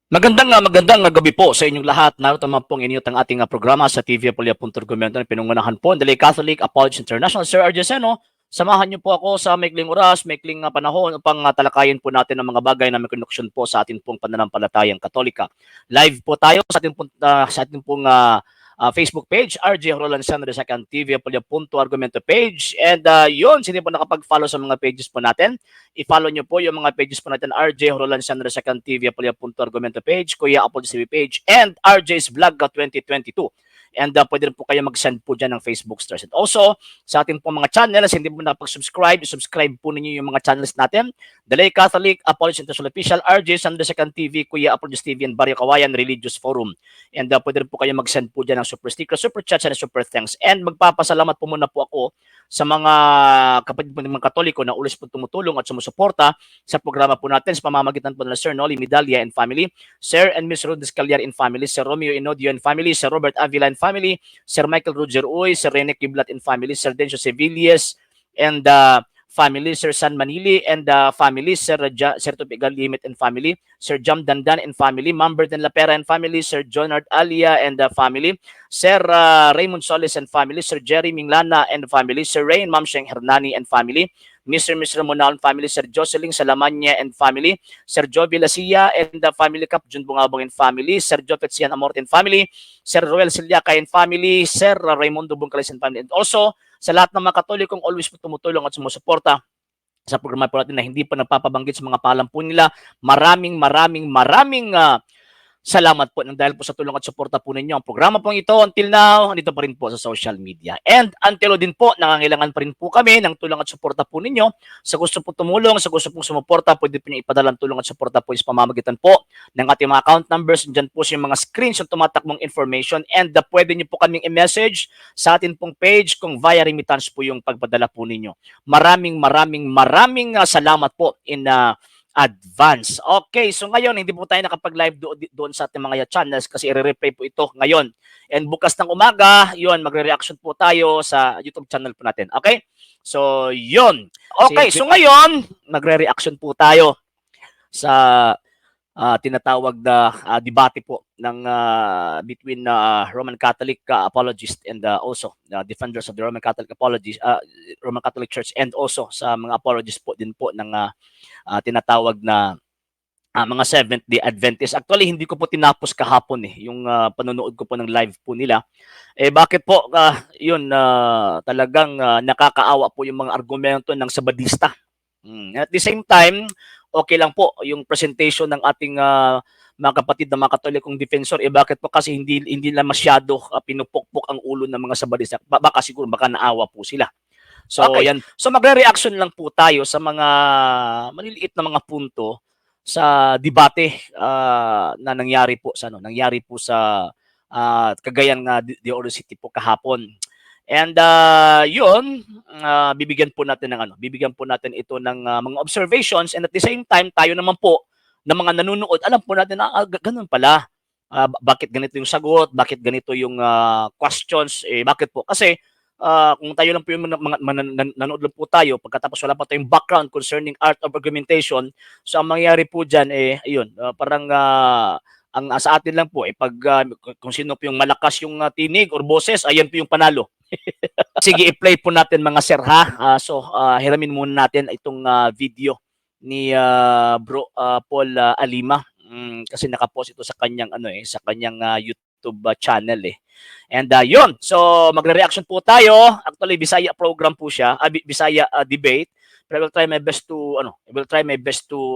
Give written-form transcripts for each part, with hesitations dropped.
Magandang gabi po sa inyong lahat. Narito naman pong inyo ang ating programa sa TV Apulia.Argumento na pinungunahan po ang The Catholic Apology International. Sir RJ Seno, samahan niyo po ako sa maikling oras, maikling panahon upang talakayin po natin ang mga bagay na may connection po sa atin pong pananampalatayang Katolika. Live po tayo sa ating pong Facebook page, RJ Roland Sandro II TV Apulia.Argumento page. And yun, sino po nakapag-follow sa mga pages po natin, i-follow nyo po yung mga pages po natin, RJ Roland Sandro II TV Apulia.Argumento page, Kuya Apple TV page, and RJ's Vlog 2022. And pwede rin po kayo mag-send po dyan ng Facebook stars. And also, sa ating po mga channels, hindi po nakapag-subscribe, subscribe po ninyo yung mga channels natin. The Lay Catholic, Apology International Official, RJ Sandro II TV, Kuya Apology TV, and Barrio Kawayan Religious Forum. And pwede rin po kayo mag-send po dyan ng super sticker, super chats, and super thanks. And magpapasalamat po muna po ako sa mga kapatid po ng mga Katoliko na ulis po tumutulong at sumusuporta sa programa po natin sa pamamagitan po ng Sir Nolly Medalia and family, Sir and Miss Ruth Escalier and family, Sir Romeo Inodio and family, Sir Robert Avila and family, Sir Michael Roger Uy, Sir Rene Kiblat and family, Sir Dencio Sevilles and family, Sir San Manili and family, Sir Tupigal Limit and family, Sir Jam Dandan and family, Ma'am Bertin Lapera and family, Sir Jonard Alia and family, Sir Raymond Solis and family, Sir Jerry Minglana and family, Sir Ray and Ma'am Sheng Hernani and family, Mr. and Mr. Ramonal and family, Sir Jocelyn Salamanya and family, Sir Joe Villasia and the family, Cap Jun Bungabong and family, Sir Jopet Sian Amorte and family, Sir Roel Silyaka and family, Sir Raimundo Bungkalis and family. And also, sa lahat ng mga Katolikong always po tumutulong at sumusuporta sa programa po natin na hindi pa napapabanggit sa mga pangalan po nila, maraming maraming maraming salamat po nang dahil po sa tulong at suporta po ninyo. Ang programa pong ito until now, andito pa rin po sa social media. And until din po, nangangailangan pa rin po kami ng tulong at suporta po ninyo. Sa gusto po tumulong, sa gusto pong sumuporta, pwede po niyo ipadala ang tulong at suporta po sa pamamagitan po ng ating mga account numbers. Diyan po sa yung mga screens yung tumatakbong information and pwede niyo po kaming i-message sa atin pong page kung via remittance po yung pagpadala po ninyo. Maraming maraming maraming salamat po in advance. Okay, so ngayon hindi po tayo nakapag-live doon sa ating mga channels kasi i-replay po ito ngayon. And bukas ng umaga, yun, magre-reaction po tayo sa YouTube channel po natin. Okay? So, yun. Okay, so ngayon, magre-reaction po tayo sa tinatawag na debate po ng between Roman Catholic apologist and also defenders of the Roman Catholic apologies, Roman Catholic Church and also sa mga apologists po din po ng tinatawag na mga Seventh Day Adventist. Actually, hindi ko po tinapos kahapon eh, yung panonood ko po ng live po nila. Eh bakit po yun talagang nakakaawa po yung mga argumento ng Sabadista. At the same time, okay lang po yung presentation ng ating mga kapatid na mga Katolikong defensor. Eh bakit po kasi hindi hindi na masyado pinupukpok ang ulo ng mga Sabadista? Baka siguro baka naawa po sila. So, yan. So magre-reaction lang po tayo sa mga maliliit na mga punto sa debate na nangyari po sa Cagayan de Oro City po kahapon. And yun, bibigyan po natin ito ng mga observations and at the same time tayo naman po na mga nanonood, alam po natin na ganun pala. Bakit ganito yung sagot, bakit ganito yung questions, eh bakit po? Kasi kung tayo lang po yung mga nanood lang po tayo, pagkatapos wala pa tayong background concerning art of argumentation, so ang mangyayari po dyan, eh, ayun, parang ang sa atin lang po, eh, pag kung sino po yung malakas yung tinig or boses, ayan po yung panalo. Sige, i-play po natin, mga sir, ha. So, hiramin muna natin itong video ni bro Paul Alima. Kasi nakapost ito sa kanyang YouTube channel eh. And yun, so magre-reaction po tayo. Actually, Bisaya program po siya, Bisaya debate. Pero I will try my best to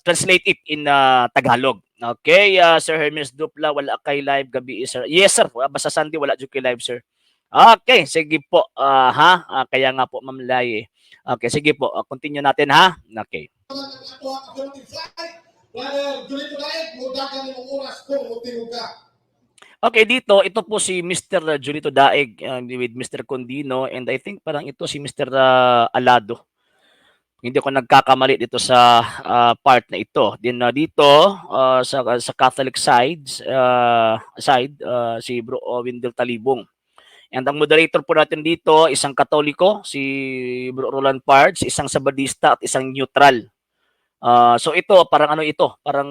translate it in Tagalog. Okay, Sir Hermes Dupla, wala kay live gabi, sir. Yes, sir. Basta Sunday wala jud kay live, sir. Okay, sige po. Ha? Kaya nga po, Ma'am Lai, eh. Okay, sige po. Continue natin ha. Okay. Ang ato ang affirmative side. Brother Julito Daig, mudagan nimong oras kung mutingog ka. Okay, dito, ito po si Mr. Julito Daig with Mr. Condino and I think parang ito si Mr. Alado. Hindi ako nagkakamali dito sa part na ito. Din dito sa Catholic side si Bro Wendell Talibong. And ang moderator po natin dito, isang Katoliko, si Bro Roland Pards, isang Sabadista at isang neutral. So ito, parang ano ito, parang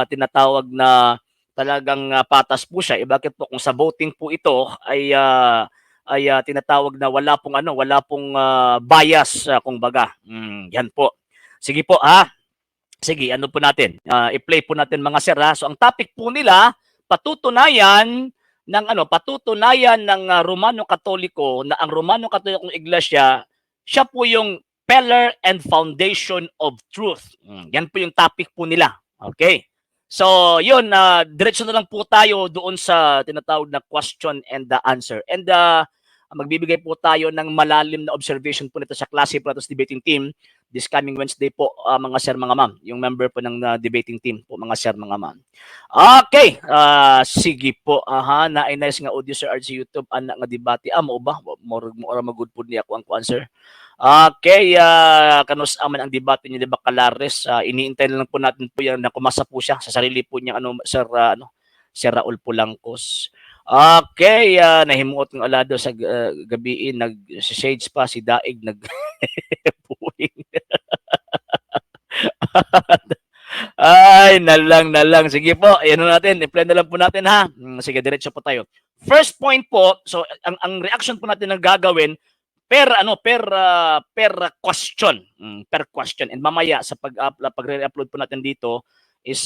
tinatawag na talagang patas po siya. Eh bakit po kung sa voting po ito ay tinatawag na wala pong ano, wala pong bias kung baga. Yan po. Sige po ha. Sige, ano po natin? I-play po natin, mga sir, ha. So ang topic po nila, patutunayan ng ano, patutunayan ng Romano Katoliko na ang Romano Katolikong Iglesia, siya po yung pillar and foundation of truth. Yan po yung topic po nila. Okay. So, yun, diretso na lang po tayo doon sa tinatawag na question and the answer. And magbibigay po tayo ng malalim na observation po nito sa klase po natin sa debating team this coming Wednesday po, mga sir, mga ma'am. Yung member po ng debating team po, mga sir, mga ma'am. Okay, sige po. Aha, na nice nga audio, Sir RG, YouTube anak nga debate. Ah, mao ba? More mo ora magud pud niya ako ang kuan, sir. Okay, kanus aman ang debate niyo, di ba, Kalares? Iniintay na lang po natin po yan na kumasa po siya sa sarili po niya ano, sir, ano, Sir Raul Pulangkos. Okay, nahimuot ng alado sa gabi, nag si Shades pa si Daig nag buwing. Ay, nalang nalang. Sige po, ayan na natin. I-plan na lang po natin ha. Sige, diretso po tayo. First point po, so ang reaction po natin na gagawin per ano per question, per question. And mamaya sa pag pagre-upload po natin dito is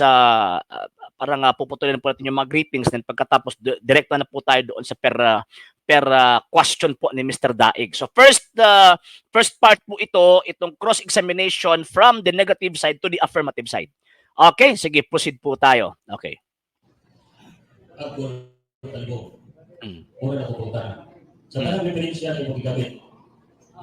parang puputulin po natin yung mga greetings, then pagkatapos direkta na po tayo doon sa per question po ni Mr. Daig. So first part po ito, itong cross-examination from the negative side to the affirmative side. Okay, sige, proceed po tayo. Okay. Ako talibong. Mura na ko pangutana. Sa tanang referensya na imong gigamit,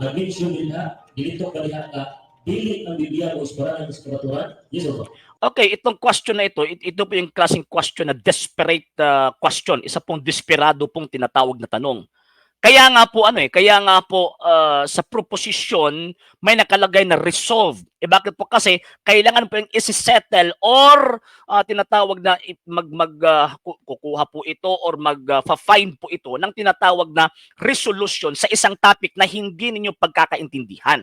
nag-mention din ha, gilitok ka diha nga dili ang Biblia mo isparanan sa kamatuoran? Yes or no? Okay, itong question na ito, ito po yung klaseng question na desperate question. Isa pong desperado pong tinatawag na tanong. Kaya nga po ano eh, kaya nga po sa proposition may nakalagay na resolve. Eh bakit po? Kasi kailangan po yung isi-settle or tinatawag na mag mag kukuha po ito or mag find po ito ng tinatawag na resolution sa isang topic na hindi ninyo pagkakaintindihan.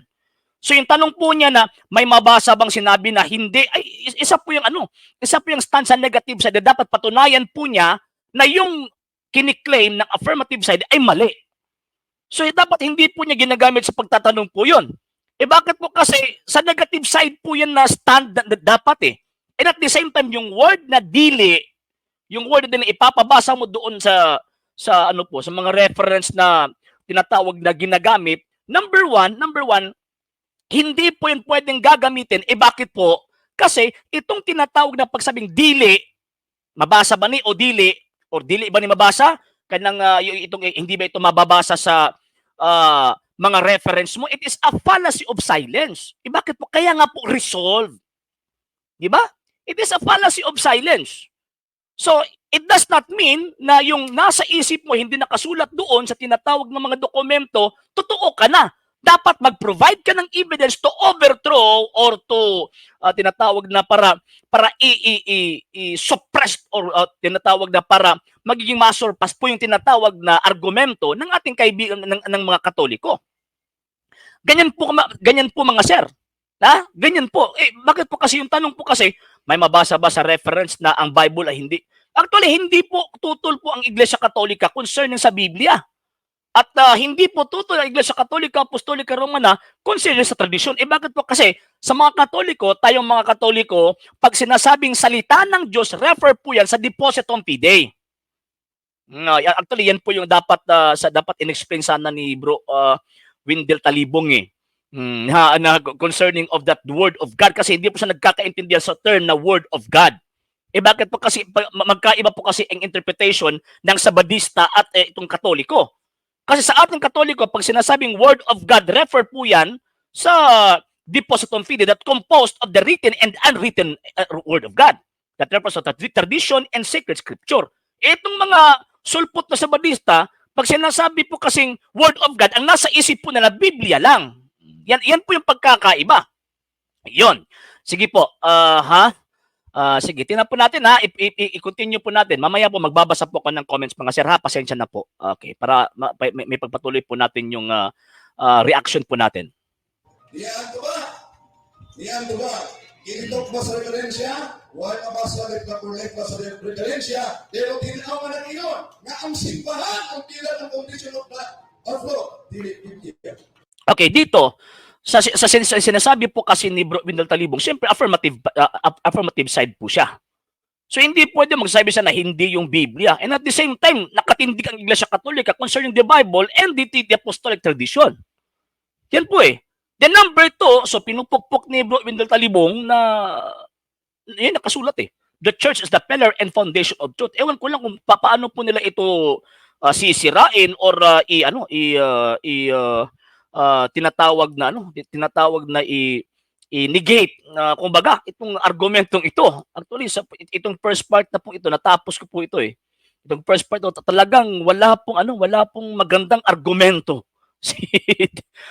So yung tanong po niya na may mabasa bang sinabi na hindi ay isa po yung ano, isa po yung stand sa negative side na dapat patunayan po niya na yung kiniklaim ng affirmative side ay mali. So dapat hindi po niya ginagamit sa pagtatanong po yun. Eh bakit po kasi sa negative side po yan na stand na dapat eh. And at the same time, yung word na dili, yung word na dili, ipapabasa mo doon sa ano po, sa mga reference na tinatawag na ginagamit. Number one, hindi po yun pwedeng gagamitin. Eh bakit po? Kasi itong tinatawag na pagsabing dili, mabasa ba ni o dili, or dili ba ni mabasa? Kanang itong eh, hindi ba ito mababasa sa mga reference mo? It is a fallacy of silence. Eh bakit po? Kaya nga po resolve. Di ba? It is a fallacy of silence. So, it does not mean na yung nasa isip mo hindi nakasulat doon sa tinatawag ng mga dokumento, totoo ka na. Dapat mag-provide ka ng evidence to overthrow or to tinatawag na para i suppress or tinatawag na para magiging masurpass po yung tinatawag na argumento ng ating kaibigan ng mga Katoliko. Ganyan po, mga sir. Ha? Ganyan po. Eh bakit po kasi yung tanong po kasi, may mabasa ba sa reference na ang Bible ay hindi? Actually, hindi po tutol po ang Iglesia Katolika concerning sa Biblia. At hindi po tutol ang Iglesia Katolika Apostolika Romana concerning sa tradisyon. Eh bakit po kasi sa mga Katoliko, tayong mga Katoliko, pag sinasabing salita ng Diyos, refer po yan sa Depositum Fidei. No, actually yan po yung dapat sa dapat inexplain sana ni Bro Windel Talibong eh. Ha, na concerning of that word of God kasi hindi po siya nagkakaintindihan sa term na word of God. Eh bakit po kasi magkaiba po kasi ang interpretation ng Sabadista at eh, itong Katoliko? Kasi sa ating Katoliko, pag sinasabing word of God, refer po yan sa Depositum Fidei that composed of the written and unwritten word of God. That refers to tradition and sacred scripture. Itong mga sulpot na Sabadista, pag sinasabi po kasing word of God, ang nasa isip po nila, Biblia lang. Yan po yung pagkakaiba. Yon. Sige po. Ha? Sige, tingnan po natin ha. I-continue po natin. Mamaya po magbabasa po ako ng comments, mga sir, ha. Pasensya na po. Okay, para may pagpatuloy po natin yung reaction po natin. Niyan ko ba? Niyan ko ba? Gilitok ba sa referensya? Why mabasa left ba sa referensya? Pero tinaw man ang ingon nga ang simbahan ang pillar ng foundation of the of law. Dili Biblia. Okay, dito sa sinasabi po kasi ni Bro Wendell Talibong, siyempre affirmative side po siya. So hindi pwede magsabi siya na hindi yung Biblia. And at the same time, nakatindig ang Iglesia Katolika concerning the Bible and the apostolic tradition. Yan po eh. Then number two, so pinupukpok ni Bro Wendell Talibong na yun nakasulat eh. "The church is the pillar and foundation of truth." Ewan ko lang kung paano po nila ito sisirain or i ano i i tinatawag na ano, tinatawag na i i-negate na kumbaga itong argumentong ito. Actually, sa itong first part na po ito, natapos ko po ito eh. Itong first part ito, talagang wala pong ano, wala pong magandang argumento si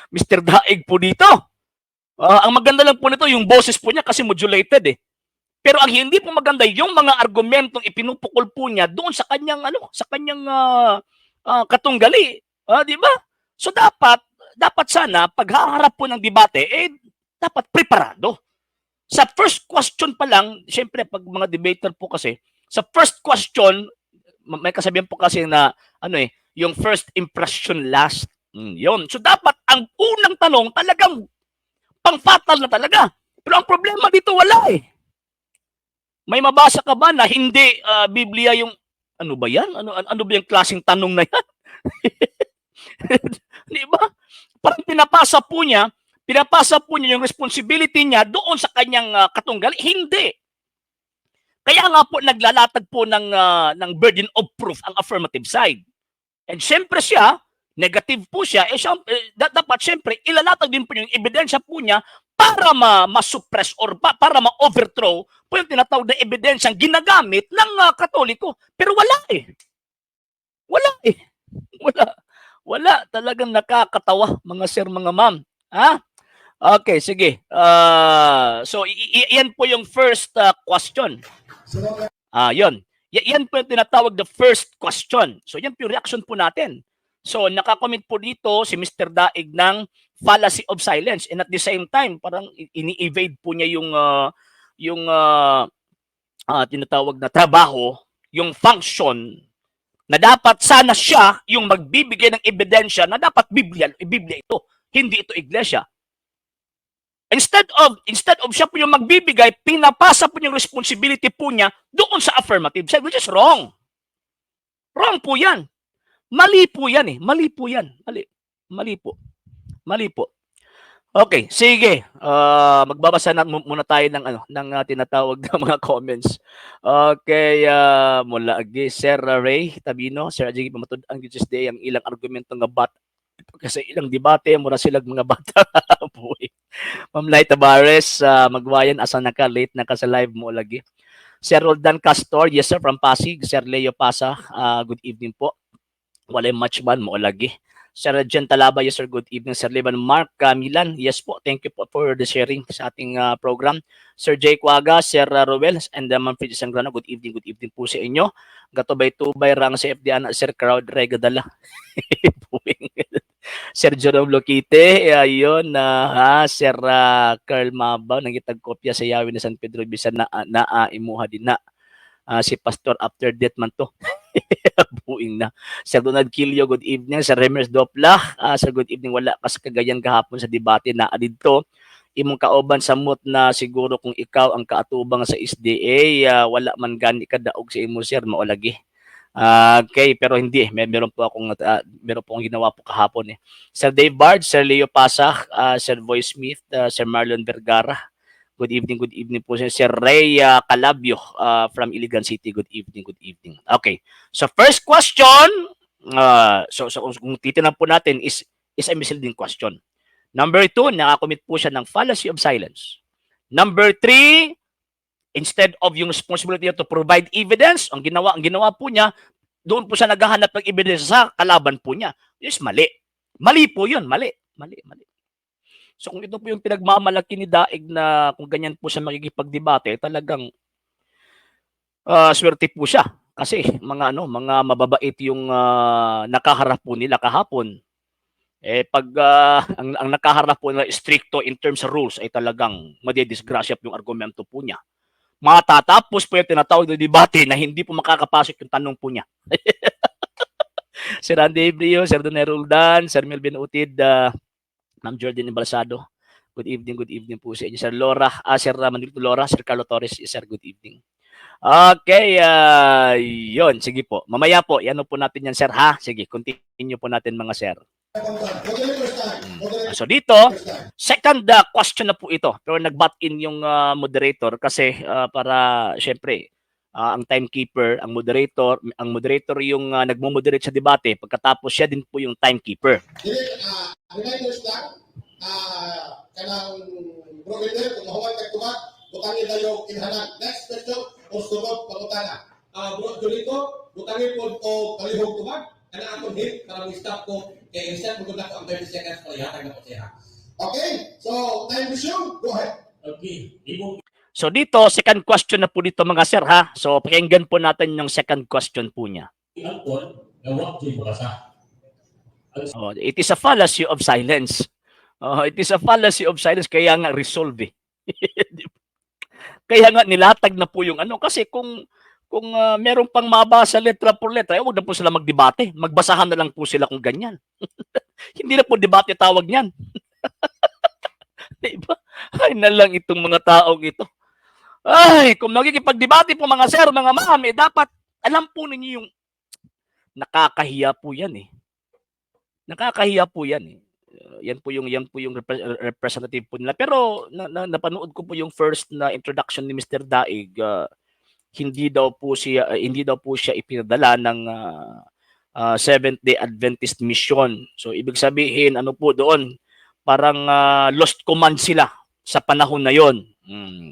Mr. Daig po dito. Ang maganda lang po nito yung boses po niya kasi modulated eh. Pero ang hindi po maganda yung mga argumentong ipinupukol po niya doon sa kanyang ano, sa kanyang katunggali. Di ba? So dapat dapat sana paghaharap po ng debate eh dapat preparado. Sa first question pa lang, siyempre pag mga debater po kasi, sa first question, may kasabihan po kasi na ano eh, yung first impression last. Yun. So dapat ang unang tanong talagang pang-fatal na talaga. Pero ang problema dito, wala eh. May mabasa ka ba na hindi Biblia yung ano ba yan? Ano ano, ano ba yung klaseng tanong na yan? Di ba? Parang pinapasa po niya yung responsibility niya doon sa kanyang katunggali. Hindi. Kaya nga po naglalatag po ng burden of proof ang affirmative side. And siyempre siya, negative po siya, eh, siya eh, dapat siyempre ilalatag din po yung ebidensya po niya para ma-suppress or para ma-overthrow po yung tinatawag na ebidensyang ginagamit ng Katoliko. Pero wala eh. Wala eh. Wala. Wala. Talagang nakakatawa, mga sir, mga ma'am. Ha? Okay, sige. So, yan po yung first question. Sa mga Ah, yun. Yan po yung tinatawag the first question. So, yan po yung reaction po natin. So, nakakommit po dito si Mr. Daig ng fallacy of silence. And at the same time, parang ini-evade po niya yung tinatawag na trabaho, yung function na dapat sana siya yung magbibigay ng ebidensya na dapat Biblia, Biblia ito, hindi ito iglesia. Instead of siya po yung magbibigay, pinapasa po yung responsibility po niya doon sa affirmative side, which is wrong. Wrong po yan. Mali po yan eh. Mali po yan. Mali. Mali po. Mali po. Okay, sige. Magbabasa na muna tayo ng ano, ng tinatawag na mga comments. Okay, mula agi Sir Ray Tabino, Sir Ajigi, pamatud ang day ang ilang argumento nga bat kasi ilang debate mura silag mga bata. Buhay. Ma'am Lai Tabares, magwayan, asa na ka? Late na ka sa live mo lagi. Sir Roldan Castor, yes sir, from Pasig. Sir Leo Pasa, good evening po. Walay match man mo lagi. Sir Jen Talaba, yes sir, good evening. Sir Levan Mark Milan, yes po, thank you po for the sharing sa ating program. Sir Jay Quaga, Sir Roel, and Ma'am Fridge Sangrano, good evening po sa inyo. Gatubay-tubay rang sa FDN, Sir Crowd Regadala. Buwing. Sir Jerome Lokite, ayun na ha, Sir Carl Mabaw, nangitag kopya sa Yawi na San Pedro bisan na na imuha din na. Si Pastor after death man to. Buing na. Sir Donald Quillo, good evening. Sir Remers Dopla, sir, good evening. Wala ka sa Cagayan gahapon sa debate na didto. Imong kauban samot na siguro kung ikaw ang kaatubang sa SDA, wala man gani ka daog sa imo sir, mao lagi. Okay, pero hindi eh. Meron po akong ginawa po kahapon eh. Sir Dave Bard, Sir Leo Pasak, Sir Voice Smith, Sir Marlon Vergara. Good evening po sir. Sir Ray Calabio from Iligan City. Good evening, good evening. Okay. So first question, so kung titignan po natin is a misleading question. Number two, nakakommit po siya ng fallacy of silence. Number three, instead of yung responsibility niya to provide evidence, ang ginawa po niya, doon po siya naghahanap ng evidence sa kalaban po niya. Yes, mali. Mali po yun, mali. Mali, mali. So kung ito po yung pinagmamalaki ni Daig na kung ganyan po siya makikipagdebate, talagang swerte po siya. Kasi mga ano, mga mababait yung nakaharap po nila kahapon. Eh pag ang nakaharap po na strikto in terms of rules ay talagang madidisgrasya po yung argumento po niya. Matatapos po yung tinatawag na debate na hindi po makakapasok yung tanong po niya. Sir Andy Ebrio, Sir Doner Roldan, Sir Melvin Utid, Ma'am Jordan Embalsado. Good evening po sa inyo. Sir Laura, Sir Manolito Laura, Sir Carlo Torres, Sir, good evening. Okay, yun, sige po. Mamaya po, yan po natin yan, sir, ha? Sige, continue po natin, mga sir. For the first time. For the So dito, first time. Second question na po ito. Pero nag-butt in yung moderator kasi para syempre ang timekeeper, ang moderator yung nagmo-moderate sa debate, pagkatapos siya din po yung timekeeper. Dili, reminders lang, kanang Bro Wendell, kung mahuman kag tubag, butangi dayo ilhanan. Next question, o sunod pangutana. Bro Julito, butangi po o palihog tubag. Kana akong hint para mo-stop ko kay i-set mo gud nako ang 30 seconds para ihatag na ko siya. Okay, so time resume, go ahead. Okay, imong So dito, second question na po dito, mga sir, ha. So pakinggan po natin yung second question po niya. Angkon nga wa jud mabasa. Oh, it is a fallacy of silence. Oh, it is a fallacy of silence, kaya nga resolve eh. Di ba? Kaya nga nilatag na po yung ano kasi kung meron pang mabasa letra por letra, eh, wag na po sila magdebate. Magbasahan na lang po sila kung ganyan. Hindi na po debate tawag niyan. Di ba? Ay na lang itong mga taong ito. Ay, kung magkikipagdebate po, mga sir, mga ma'am, eh, dapat alam po ninyo yung nakakahiya po yan eh. Nakakahiya po yan eh. Yan po yung representative po nila. Pero napanood ko po yung first na introduction ni Mr. Daig, hindi daw po siya ipinadala ng Seventh Day Adventist Mission. So ibig sabihin, ano po doon, parang lost command sila sa panahon na yon.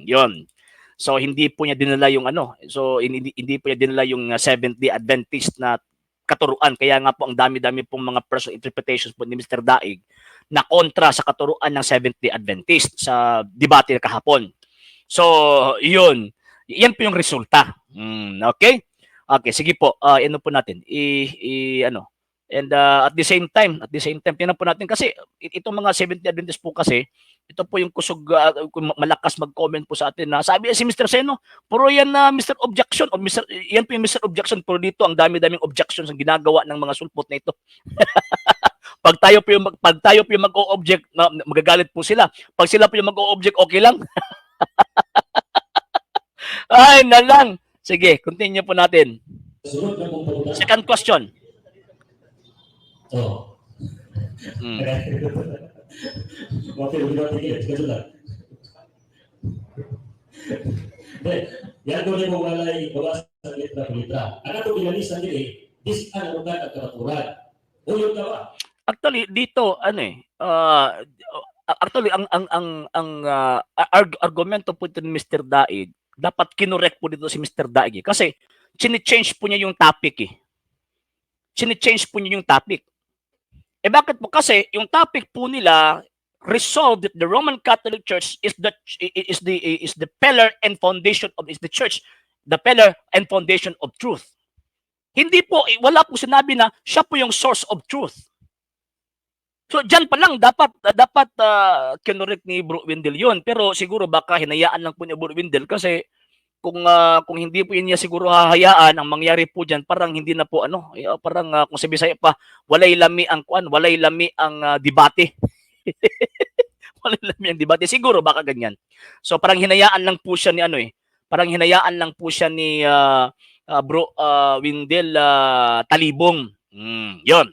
Yon. So hindi po niya dinala yung ano. So hindi po niya dinala yung Seventh Day Adventist na katuruan. Kaya nga po ang dami-dami pong mga personal interpretations po ni Mr. Daig na kontra sa katuruan ng Seventh Day Adventist sa debate kahapon. So, yun. Yan po yung resulta. Okay? Okay, sige po. Ano po natin? I ano. And at the same time, tingnan po natin kasi itong mga Seventh Day Adventist po kasi, ito po yung kusog, kung malakas mag-comment po sa atin na sabi si Mr. Seno, puro yan na Mr. Objection o Mr. Yan po yung Mr. Objection, pero dito ang dami-daming objections ang ginagawa ng mga sulpot na ito. Pag tayo po yung mag-o-object, magagalit po sila. Pag sila po yung mag-o-object, okay lang. Ay, na lang. Sige, continue po natin. Sunod na pong pangutana. Second question. Oh. Okay, we don't take it. Sige lang. Then, yan ko mo walay bawas sa letra por letra. Ang ato ginalisan diri, dis-an ang ang kabaturan. Uyon ka ba? Actually, dito ano eh, actually ang argumento po ito ni Mr. Daig, dapat kinorek po dito si Mr. Daig eh. Kasi chine-change po niya yung topic eh. Chine-change po niya yung topic. Eh bakit po? Kasi yung topic po nila resolved that the Roman Catholic Church is the pillar and foundation of is the church, the pillar and foundation of truth. Hindi po eh, wala po sinabi na siya po yung source of truth. So diyan pa lang dapat dapat kinorek ni Bro Wendell yun. Pero siguro baka hinayaan lang po ni Bro Wendell kasi kung hindi po yun niya siguro hahayaan, ang mangyari po diyan parang hindi na po ano, eh, parang kung sa Bisaya pa, walay lami ang kuan, walay lami ang debate. Walay lami ang debate. Siguro baka ganyan. So parang hinayaan lang po siya ni ano eh. Parang hinayaan lang po siya ni Bro Wendell Talibong. Yon.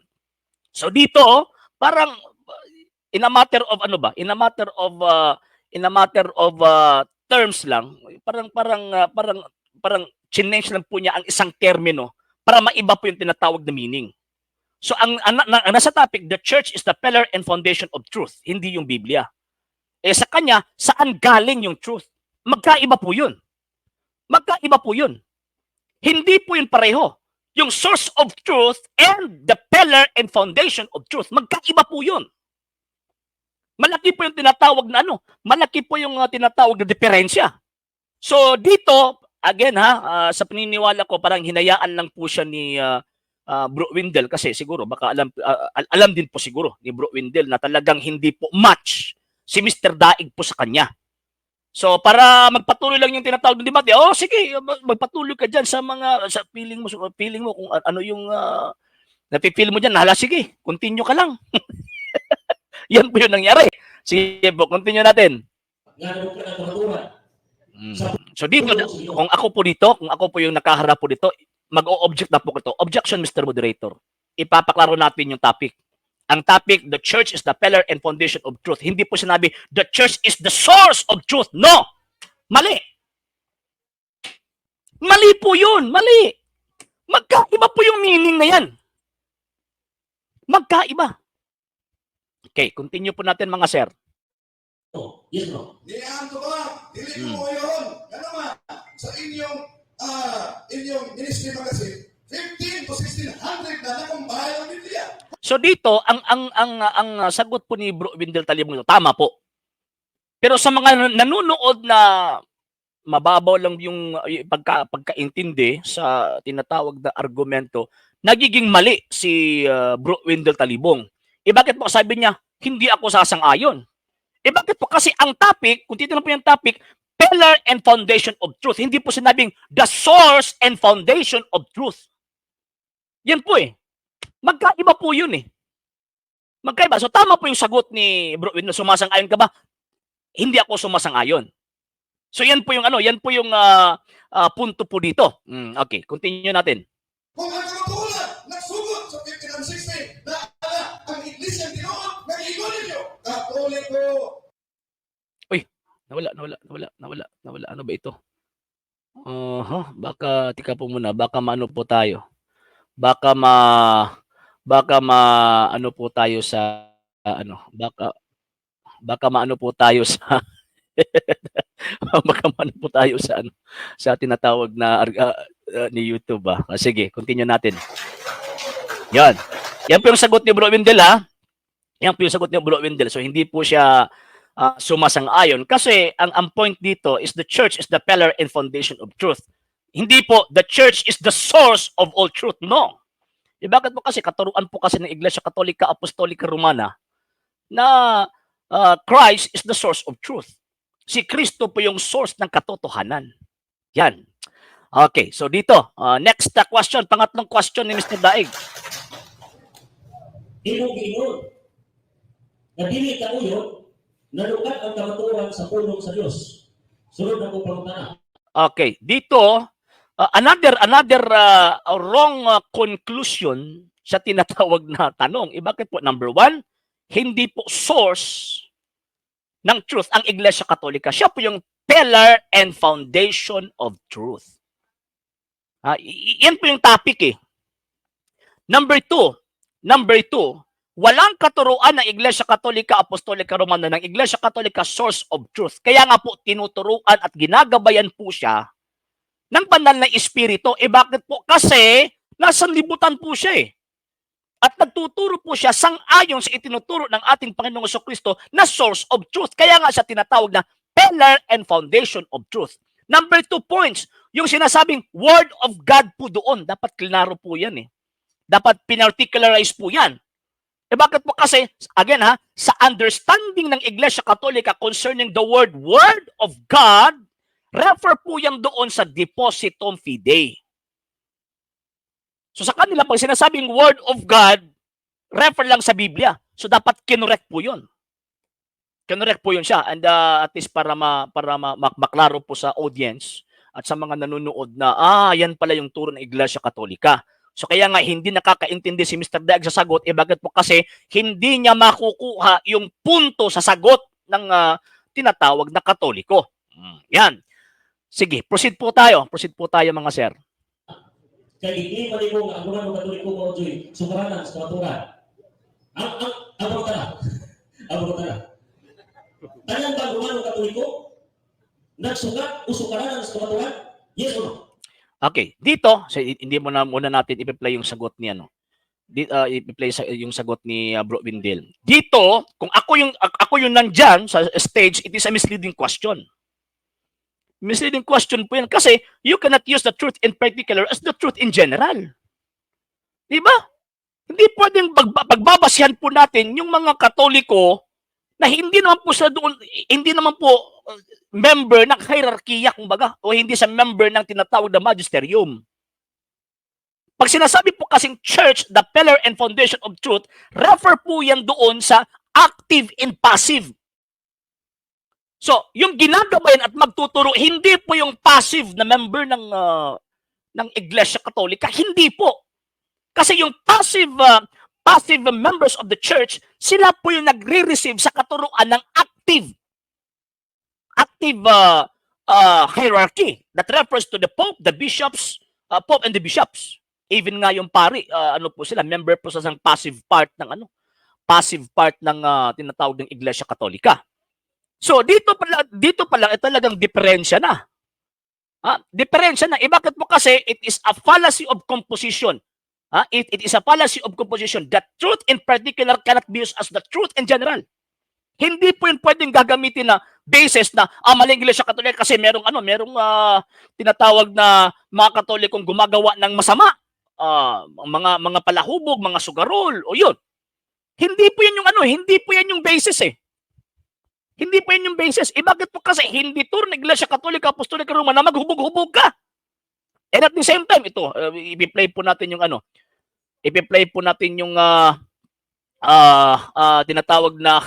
So dito, oh, parang in a matter of ano ba? In a matter of terms lang, parang chinange lang po niya ang isang termino para maiba po yung tinatawag na meaning. So ang nasa topic, the church is the pillar and foundation of truth, hindi yung Biblia. Eh sa kanya, saan galing yung truth? Magkaiba po yun. Magkaiba po yun. Hindi po yun pareho. Yung source of truth and the pillar and foundation of truth, magkaiba po yun. Malaki po yung tinatawag na ano, malaki po yung tinatawag na diferensya. So dito, again ha, sa paniniwala ko, parang hinayaan lang po siya ni Bro Windel kasi siguro baka alam din po siguro ni Bro Windel na talagang hindi po match si Mr. Daig po sa kanya. So para magpatuloy lang yung tinatawag ng debate, oh sige, magpatuloy ka diyan sa feeling mo kung ano yung napi-feel mo diyan, hala sige, continue ka lang. Yan po yung nangyari. Sige po, continue natin. Nga nalukad ang kamatuoran. So dito, kung ako po dito, kung ako po yung nakaharap po dito, mag-o-object na po ito. Objection, Mr. Moderator. Ipapaklaro natin yung topic. Ang topic, "The church is the pillar and foundation of truth." Hindi po sinabi, "The church is the source of truth." No! Mali! Mali po yun! Mali! Magkaiba po yung meaning na yan. Magkaiba. Okay, continue po natin, mga sir. Oh, yes or no? Niyan to ba? Dili ko mo yun. Ano ma? Sa inyong ministry magazine, 15 to 1600 na na-compile ang Biblia. So dito, ang sagot po ni Bro Windel Talibong ito, tama po. Pero sa mga nanonood na mababaw lang yung pagkaintindi sa tinatawag na argumento, nagiging mali si Bro Windel Talibong. Eh bakit po sabi niya, "Hindi ako sasang-ayon"? Eh bakit po? Kasi ang topic, kung titignan po yung topic, pillar and foundation of truth. Hindi po sinabing the source and foundation of truth. Yan po eh. Magkaiba po yun eh. Magkaiba. So tama po yung sagot ni Bro Windel. "Sumasang-ayon ka ba?" "Hindi ako sumasang-ayon." So yan po yung ano, yan po yung punto po dito. Okay, continue natin. Kung ang kamatuoran nagsugod sa 1560 na ana ang iglesia tinuod nag-ingon ninyo, Katoliko. Nawala, nawala, nawala, nawala, nawala. Ano ba ito? Baka tika po muna, baka maano po tayo. Baka ma ano po tayo sa ano, baka maano po tayo sa ano, sa tinatawag na ni YouTube ba. Sige, continue natin. Yan. Yan po yung sagot ni Bro Wendell ha. Yan po yung sagot ni Bro Wendell. So hindi po siya sumasang-ayon kasi ang point dito is the church is the pillar and foundation of truth. Hindi po the church is the source of all truth. No. Eh, bakit po kasi katuruan po kasi ng Iglesia Katolika Apostolika Romana na Christ is the source of truth. Si Kristo po yung source ng katotohanan. Yan. Okay, so dito, next question, pangatlong question ni Mr. Daig. Imong giingon nga dili kauyon nalukat ang kamatuoran sa pulong sa Dios. Sunod na kong pangutana. Okay, dito another another wrong conclusion sa tinatawag na tanong. Eh bakit po? Number one, hindi po source ng truth ang Iglesia Katolika. Siya po yung pillar and foundation of truth. Yan po yung topic eh. Number two, walang katuruan ng Iglesia Katolika Apostolika Romana ng Iglesia Katolika source of truth. Kaya nga po tinuturuan at ginagabayan po siya ng Banal na Espiritu. Eh bakit po? Kasi nasa libutan po siya eh. At nagtuturo po siya sang-ayon sa itinuturo ng ating Panginoong Kristo na source of truth. Kaya nga siya tinatawag na pillar and foundation of truth. Number two points, yung sinasabing Word of God po doon, dapat klinaro po yan eh. Dapat pinarticularize po yan. Eh bakit po kasi, again ha, sa understanding ng Iglesia Katolika concerning the word Word of God, refer po yan doon sa Depositum Fidei. So sa kanila, pag sinasabing Word of God, refer lang sa Biblia. So dapat kinorek po yun. Kinorek po yun siya. And at least para maklaro po sa audience at sa mga nanonood na, yan pala yung turo ng Iglesia Katolika. So kaya nga hindi nakakaintindi si Mr. Daig sa sagot, eh bakit po kasi hindi niya makukuha yung punto sa sagot ng tinatawag na Katoliko. Yan. Sige, proceed po tayo. Proceed po tayo, mga sir. Kay giklima nimo nga ang Romano Katoliko mao juy sukaranan sa kamatuoran. Ang pangutana. Ang pangutana. Tanan ba ang Romano Katoliko nagsukat o sukaranan sa kamatuoran? Yes or no? Okay, dito, so, hindi mo na muna natin ipi-play yung sagot ni ano. Ipi-play yung sagot ni Bro Windel. Dito, kung ako yung nandyan sa stage, it is a misleading question. Misleading question po yan kasi you cannot use the truth in particular as the truth in general. Di ba? Hindi pwedeng pagbabasihan po natin yung mga Katoliko na hindi naman po sa doon, hindi naman po member ng hierarkiya, kumbaga, o hindi sa member ng tinatawag na magisterium. Pag sinasabi po kasing church, the pillar and foundation of truth, refer po yan doon sa active and passive. So, yung ginagabayan at magtuturo, hindi po yung passive na member ng Iglesia Katolika, hindi po. Kasi yung passive members of the church, sila po yung nagre-receive sa katuruan ng active active hierarchy that refers to the Pope, the bishops, Pope and the bishops. Even nga yung pari, ano po sila, member po sa isang passive part ng tinatawag ng Iglesia Katolika. So dito pa lang eh, talagang diferensya na. Ah, diferensya na. Eh bakit po kasi it is a fallacy of composition? Ah, it is a fallacy of composition. The truth in particular cannot be used as the truth in general. Hindi po yun pwedeng gagamitin na basis na maling Iglesia Katolika kasi merong tinatawag na mga Katolikong gumagawa ng masama. Mga palahubog, mga sugarol, o yun. Hindi po yan yung ano, hindi po yan yung basis eh. Hindi po yan yung basis. Eh bakit po kasi hindi turo ng Iglesia Katolika Apostolika Roma na maghubog-hubog ka? And at the same time, ito, i-play po natin yung ano, i-play po natin yung tinatawag na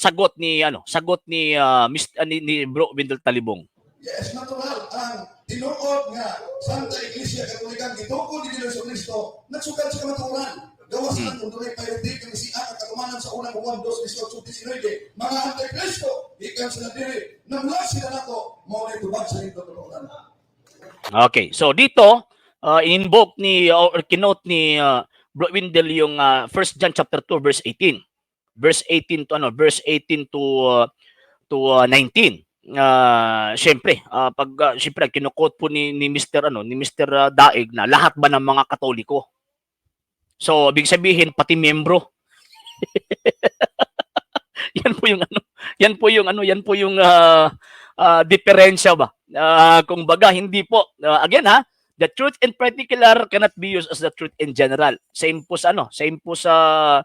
sagot ni Bro Wendell Talibong. Yes, natural. Ang tinuod nga Santa Iglesia Katolika gitukod ni Jesu Kristo nagsukat sa kamatuoran. Gawas ang kung dunay pirating kang siya ang katumanan sa unang Juan 2:18-19, mga antikristo gikan sila diri, namula sila nato, mao na tubag sa inyong katuoran. Okay, so dito in-invoke ni or kinote ni Bro Wendell yung 1 John chapter 2 verse 18. Verse 18 to ano, verse 18 to 19. Syempre, pag syempre kino-quote po ni Mr. ano, ni Mr. Daig na lahat ba ng mga Katoliko? So, ibig sabihin pati membro. Yan po yung ano, yan po yung ano, yan po yung diferensya ba? Kung baga, hindi po. Again ha, the truth in particular cannot be used as the truth in general. Same po sa ano, same po sa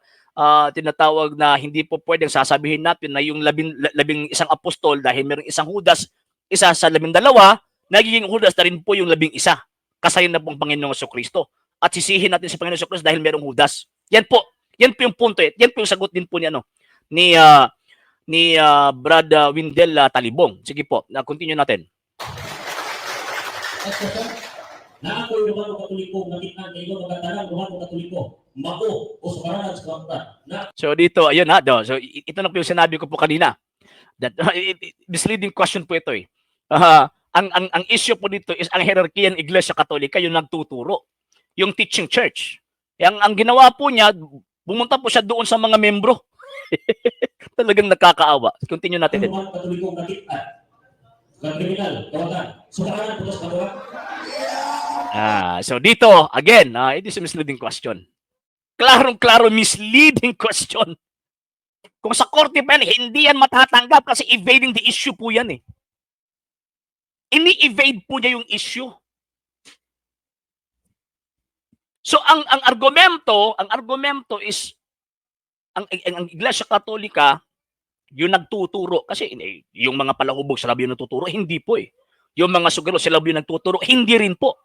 tinatawag na hindi po pwedeng sasabihin natin na yung 11 apostol, dahil merong isang Judas, isa sa 12, nagiging Judas na rin po yung 11. Kasayo na pong Panginoong Kristo. At sisihin natin sa Panginoong Kristo dahil merong Judas. Yan po. Yan po yung punto eh. Yan po yung sagot din po ni ano ni Brad Windel Talibong. Sige po, na continue natin. Next question. Na ako'y Romano Katoliko, nakita kayo mga tanang Romano Katoliko, mao o sukaranan sa kamatuoran. Na So dito, ayun ha, do. So ito na po yung sinabi ko po kanina. That misleading question po ito eh. Ang issue po dito is ang hierarchy ng Iglesia Katolika yung nagtuturo, yung teaching church. Ang ginawa po niya, pumunta po siya doon sa mga membro. Talagang nakakaawa. Continue ang natin. Romano Katoliko nakita ng kriminal, kawatan, sukaranan po sa kamatuoran. Ah, so dito, again, it is a misleading question. Klarong-klaro misleading question. Kung sa korte pa yan, hindi yan matatanggap kasi evading the issue po yan eh. Ini-evade po niya yung issue. So ang argumento is ang Iglesia Katolika yung nagtuturo kasi eh, yung mga palahubog, sila ba yung nagtuturo? Hindi po eh. Yung mga sugaro, sila ba yung nagtuturo? Hindi rin po.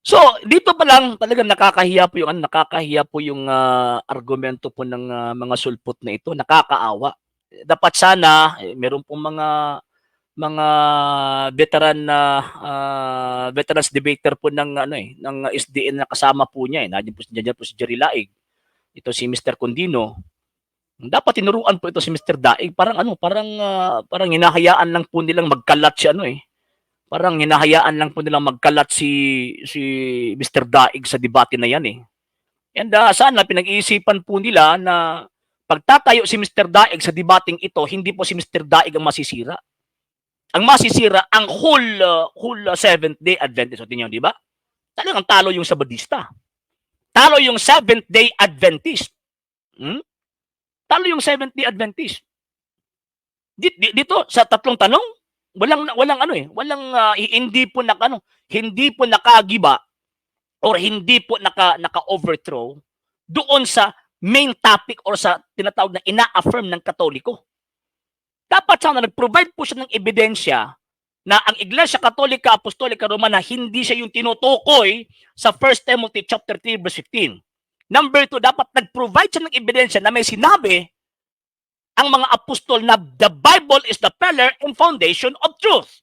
So, dito pa lang talagang nakakahiya po yung argumento po ng mga sulpot na ito, nakakaawa. Dapat sana eh, meron pong mga veteran na veterans debater po ng ano eh ng SDN na kasama po niya eh. Nandiyan po si Jerry Laig. Ito si Mr. Condino. Dapat tinuruan po ito si Mr. Daig. Parang ano, parang hinahayaan lang po nilang magkalat si ano eh. Parang hinahayaan lang po nilang magkalat si si Mr. Daig sa debate na yan eh. And sana pinag-iisipan po nila na pagtatayo si Mr. Daig sa debating ito, hindi po si Mr. Daig ang masisira. Ang masisira ang whole Seventh Day Adventist. O tingnan, di ba? Talagang talo yung Sabadista. Talo yung Seventh Day Adventist. Talo yung Seventh Day Adventist. Dito sa tatlong tanong, walang walang ano eh, walang hindi po nakagiba. Or hindi po naka-overthrow doon sa main topic or sa tinatawag na ina-affirm ng Katoliko. Dapat sana nag-provide po siya ng ebidensya na ang Iglesia Katolika Apostolika Romana, hindi siya yung tinutukoy sa 1 Timothy chapter 3 verse 15. Number 2, dapat nag-provide siya ng ebidensya na may sinabi ang mga apostol na the Bible is the pillar and foundation of truth.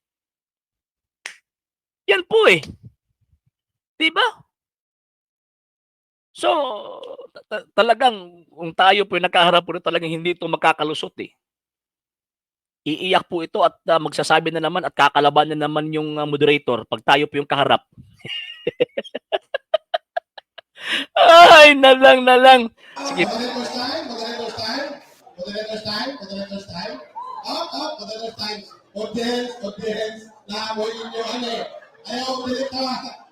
Yan po eh. Diba? So, talagang kung tayo po yung nakaharap po, talagang hindi ito makakalusot eh. Iiyak po ito at magsasabi na naman at kakalaban na naman yung moderator pag tayo po yung kaharap. Ay, na lang, na lang. Sige. Moderator's time, moderator's time, moderator's time, moderator's time. Up, up, moderator's time. Audience, audience, naamoy inyo, ano eh. Ayaw, dili ka.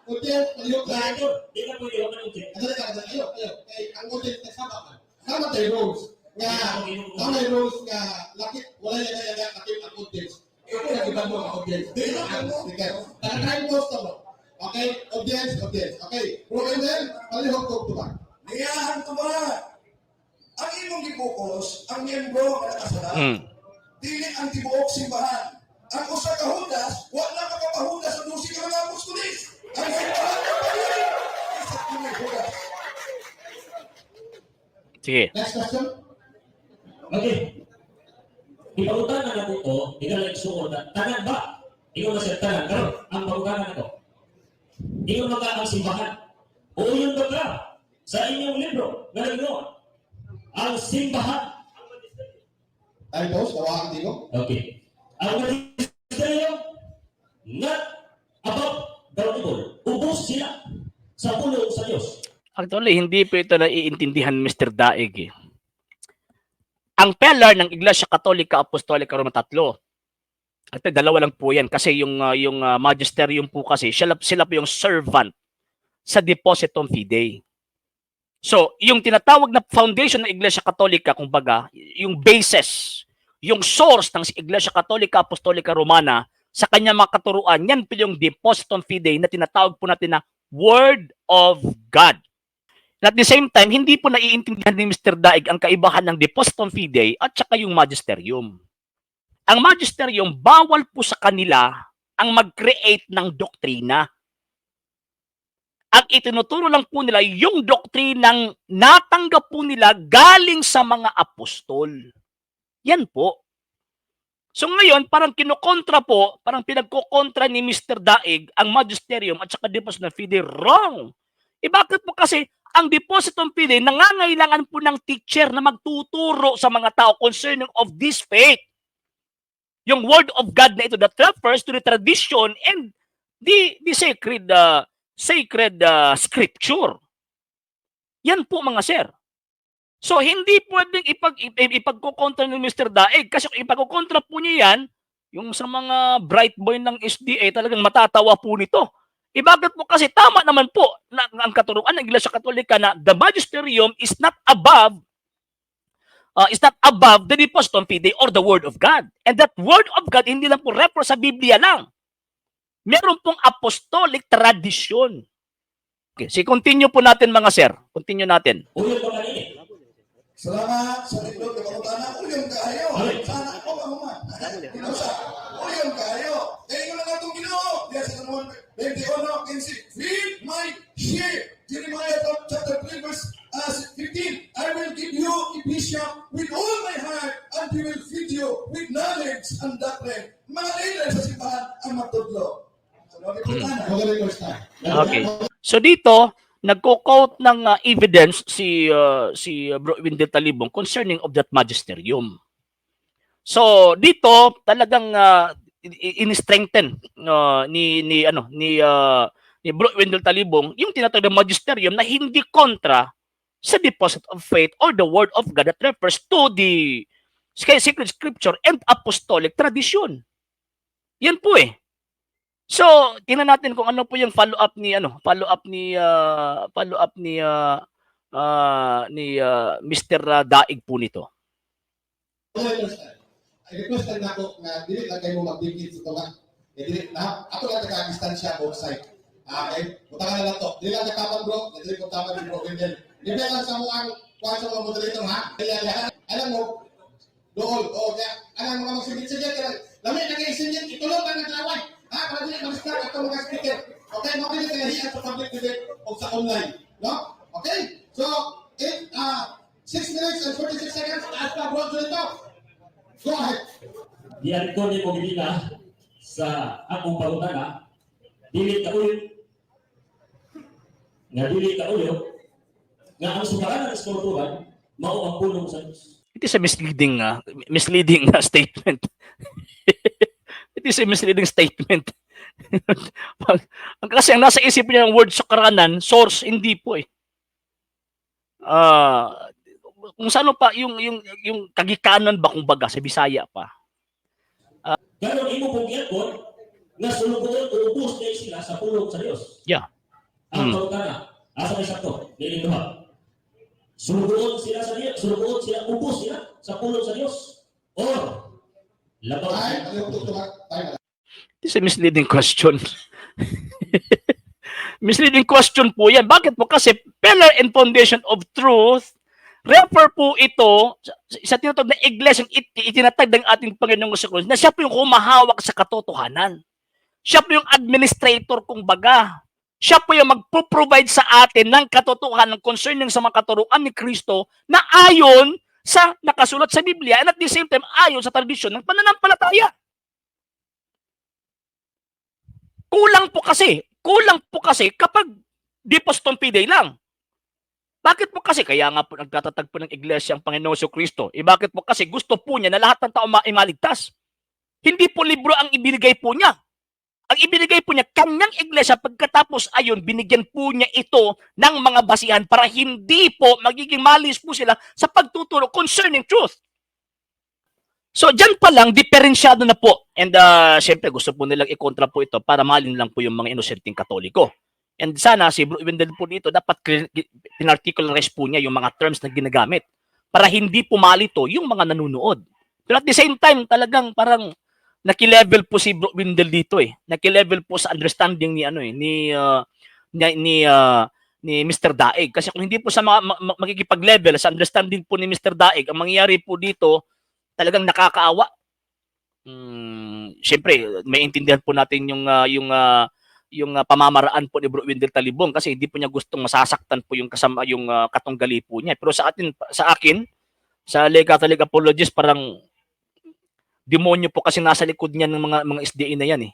Audience, palihog lang. Moderator, di na pwede wa man object. Ano ka, ayaw, ayaw. Kay ang audience nagsama man. Sama tayo rules. Nga, tama yung rules nga, laki, wala yan yan yan, lakip ang audience. Ito na iba mo ang audience. Dili na mo. Sige. Taga time post mo. Okay, audience, audience. Okay, Bro Emel, palihog ko tubag. Niyahan to ba? Ang imong gipokus, ang miyembro nga nakasala, dili ang tibuok simbahan. Ang usa ka Judas, wa na makapahudas sa 12 ka mga apostoles. Ang simbahan ang pagili isa kini Judas. Sige. Next question. Okay. Ipangutana na ko to, ikaw lang igsuon na, tanan ba? Ingon na siya, tanan. Karon, ang pangutana na ko. Ingon na ka ang simbahan. Uyon ba ka sa inyong libro nga nag-ingon? Ang simbahan. Time post, nawa ang tingog. Okay. Ang magisteryo, not above the Bible. Ubos sila sa pulong sa Diyos. Actually, hindi po ito naiintindihan, Mr. Daig, eh. Ang pillar ng Iglesia Katolika Apostolika Roma, tatlo. At dalawa lang po yan kasi yung magisterium po kasi sila po yung servant sa Depositum Fidei. So, yung tinatawag na foundation ng Iglesia Katolika, kumbaga, yung basis, yung source ng Iglesia Katolika Apostolika Romana sa kanyang mga katuruan, yan po yung Depositum Fidei na tinatawag po natin na Word of God. And at the same time, hindi po naiintindihan ni Mr. Daig ang kaibahan ng Depositum Fidei at saka yung Magisterium. Ang Magisterium, bawal po sa kanila ang mag-create ng doktrina. Ang itinuturo lang po nila yung doktrinang natanggap po nila galing sa mga apostol. Yan po. So ngayon, parang kinukontra po, parang pinagkukontra ni Mr. Daig ang Magisterium at saka Depositum Fidei. Wrong! Eh bakit po kasi ang Depositum Fidei, nangangailangan po ng teacher na magtuturo sa mga tao concerning of this faith? Yung Word of God na ito that refers to the tradition and the sacred scripture. Yan po, mga sir. So hindi pwedeng ipagkukontra ni Mr. Daig kasi kung ipagkukontra po niya yan, yung sa mga bright boy ng SDA, talagang matatawa po nito. E bakit po kasi tama naman po na ang katuruan ng Iglesia Katolika na the magisterium is not above the Depositum Fidei or the Word of God. And that Word of God, hindi lang po refer sa Biblia lang. Meron pong apostolic tradition. Okay, so continue po natin, mga sir. Continue natin. Uyon ba kanini? Salamat sa nindot nga pangutana. Uyon kaayo. Amen. Sana ako ang human. Ginusa. Uyon kaayo. Kaya ingon lang atong Ginoo. Diya sa San Juan 21:15. "Feed my sheep." Jeremiah chapter 3 verse 15. "I will give you a bishop with all my heart and he will feed you with knowledge and doctrine." Mga leader sa simbahan ang magtudlo. So, Okay. So dito, nagko-quote ng evidence si Bro Wendell Talibong concerning of that magisterium. So dito talagang in-strengthen ni ano ni Bro Wendell Talibong yung tinatawag na magisterium na hindi kontra sa deposit of faith or the Word of God that refers to the sacred scripture and apostolic tradition. Yan po eh. So, tingnan natin kung ano po yung follow up ni Mr. Daig po nito. I request lang nako nga dili lang kayo magdikit sa tunga. Eh, dili na ato lang taga distansya both side. Ah, okay. Butangan na lang to. Dili lang katapan, bro. Dili ko tama ni bro Wendell. Dili lang sa mo ang kuan sa mga moderator, ha. Kaya yan. Alam mo, dool. Oh, kaya alam mo mga magsingit-singit ka lang. Lami na kayo singit, itulog ang naglaway. Ha, para dili mag-start ato mga speaker. Okay, mo kini kalahian sa public debate o sa online, no? Okay? So, 8 6 minutes and 46 seconds, taas pa, bro Julito. Go ahead. Diyan ko ni mo gibila sa akong pangutana, dili ka uyo nga dili ka uyo nga ang sukaranan sa kamatuoran mao ang pulong sa Dios. It is a misleading statement. It is a misleading statement. Kasi ang nasa isip niya ng word sukaranan, source, hindi po eh. Kung saan pa yung kagikanan ba, kumbaga sa Bisaya pa. Karon imo pong giatbon nga sulugoon o ubos na sila sa pulong sa Dios. Ang pangutana, asa may sakto? Nining duha. Sulugoon sila sa Dios, sulugoon sila, ubos sila sa pulong sa Dios. Or labaw Ay, palihog tugtog. Tayo na. It is a misleading question. Misleading question po yan. Bakit po? Kasi pillar and foundation of truth, refer po ito sa tinatawag na iglesia itinatag ng ating Panginoong Jesu Cristo na siya po yung humahawak sa katotohanan. Siya po yung administrator, kung baga. Siya po yung magpo-provide sa atin ng katotohanan concerning sa mga katuruan ni Kristo na ayon sa nakasulat sa Biblia and at the same time ayon sa tradisyon ng pananampalataya. Kulang po kasi kapag depositum fidei lang. Bakit po kasi? Kaya nga po nagtatatag po ng iglesia ang Panginoong Kristo. Eh bakit po kasi? Gusto po niya na lahat ng tao maligtas. Hindi po libro ang ibinigay po niya. Ang ibinigay po niya, kanyang iglesia, pagkatapos ayon, binigyan po niya ito ng mga basihan para hindi po magiging malis po sila sa pagtuturo concerning truth. So, dyan pa lang, diferensyado na po. And syempre, gusto po nilang ikontra po ito para malin lang po yung mga inosenteng Katoliko. And sana, si Bro Wendell po dito, dapat pinarticularize po niya yung mga terms na ginagamit para hindi po malito yung mga nanonood. Pero at the same time, talagang parang nakilevel po si Bro Wendell dito eh. Nakilevel po sa understanding ni ano eh, ni Mr. Daig. Kasi kung hindi po sa mga, makikipag-level sa understanding po ni Mr. Daig, ang mangyayari po dito, talagang nakakaawa. Siyempre, maiintindihan po natin yung pamamaraan po ni Bro Wendell Talibong kasi hindi po niya gustong masasaktan po yung kasama, yung katunggali po niya. Pero sa atin, sa akin, sa lay Catholic apologist, parang demonyo po kasi nasa likod niya ng mga SDA na yan eh.